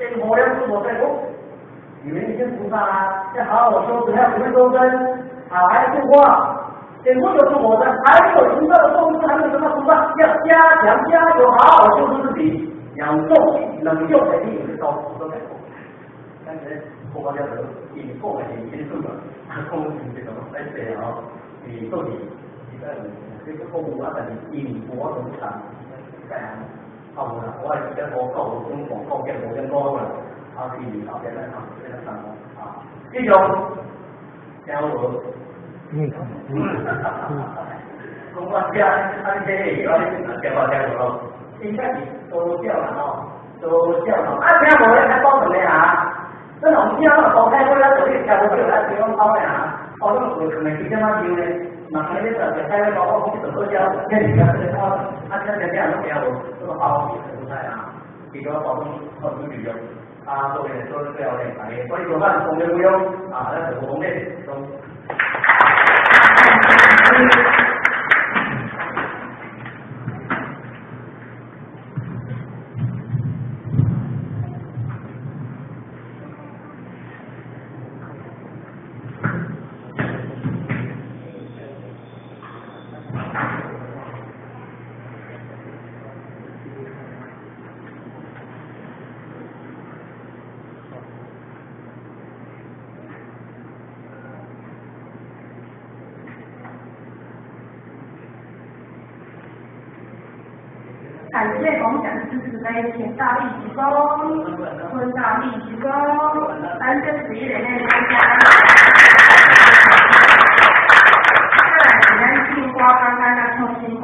见无量诸佛在讲，有人见菩萨啊，要好好修持，要不会周身，啊，还要度化。见佛有诸佛的，还没有菩萨的众生，还没有什么菩萨，要加强加油，好好修持自己。两种两种的你有到都在讲。但是我讲叫做因果的因素啊，讲是这个来说哦，是到底这个服务啊，但是因果都长，这样。啊无啦，我会记得我讲五点半，讲见5点多啦，啊去后边来啊，这个上啊，继续，听有无？嗯。讲我听，啊你这个，我你听无听无咯？应该是多少啦吼，多少吼，啊听无咧，较讲两个啊，咱若听拢公开过，咱就你听无着，咱听讲讲的啊，哦，拢有可能是啥物样咧？嘛，可能你就食开咧，包括讲去做好食，这是啊，这个我啊，听听听拢听无，这个包是出来啊，比如包讲靠主利用，啊，做咧做最后咧，大家所以说咱功德无量啊，咱就无功德，拢。感谢广讲师慈悲，请大力鞠躬，尊大力鞠躬，三生十一人内参加。再来，咱进花刚刚那创新花。